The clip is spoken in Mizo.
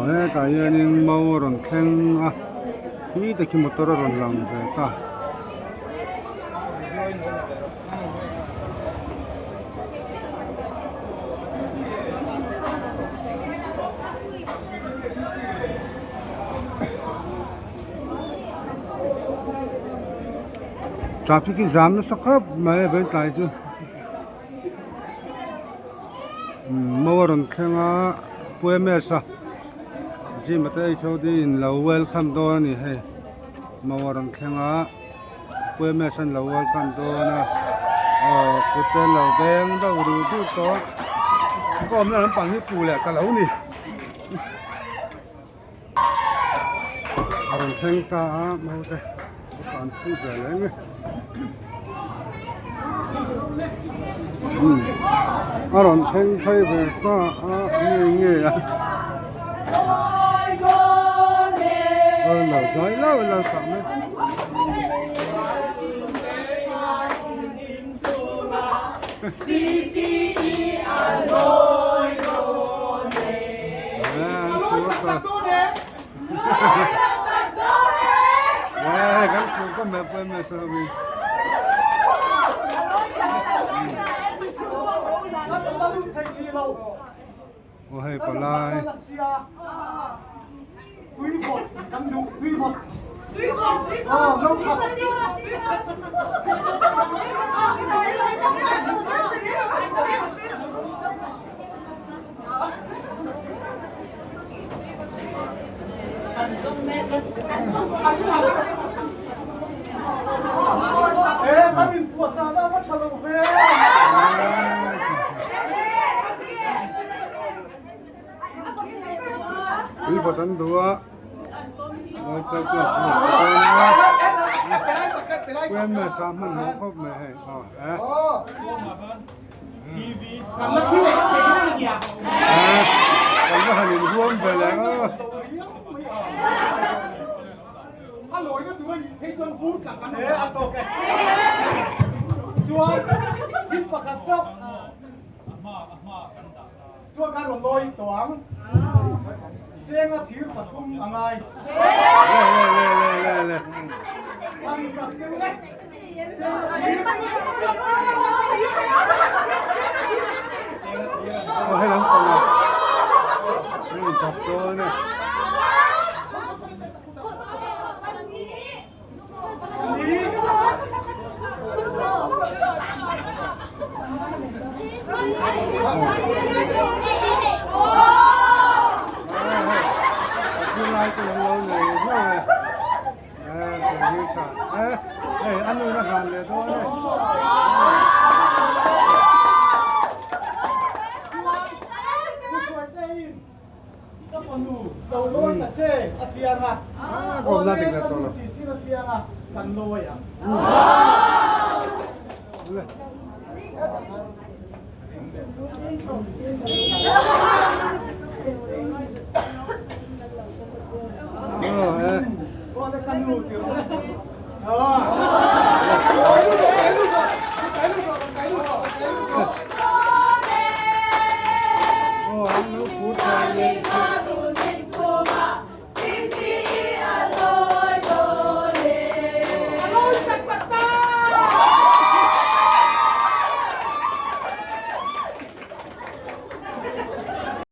Aw hetah hianin mau a rawn thleng a khi te khi motor a rawn lang ve ta. Traffic hi zam nasa khawp mai a veng tlai chu mau a rawn thleng a Pu M S a gym ate H O D in lo welcome dawn a ni hei mau a rawn thleng a Pu M S an lo welcome dawn a aw kut te an lo beng deuh ruh deuh tawh a ka awmna lampang hi pu leh ta lo ni. A rawn thleng ta a naute a tlan phut ve leh eng e a rawn thleng phei ve ta a nge nge a a lo zai lau lau tak mai. Aw hei palai. Tui vawt an duh a Puemmes a hmanhmawh khawp mai hei aw eh kan va han inhuam ve leh a. Chuan khan rawn lawi tawh ang. Chenga thir pathum a ngai. A ni tak deuh e. Chenga thir. Aw hei lam pang a. Hei in thap dawn e. Ka fanu lo lawi ta che a tiang a, awle ka nu sisir a tiang a, kan lawi ang. Awle ka nu ti rawh.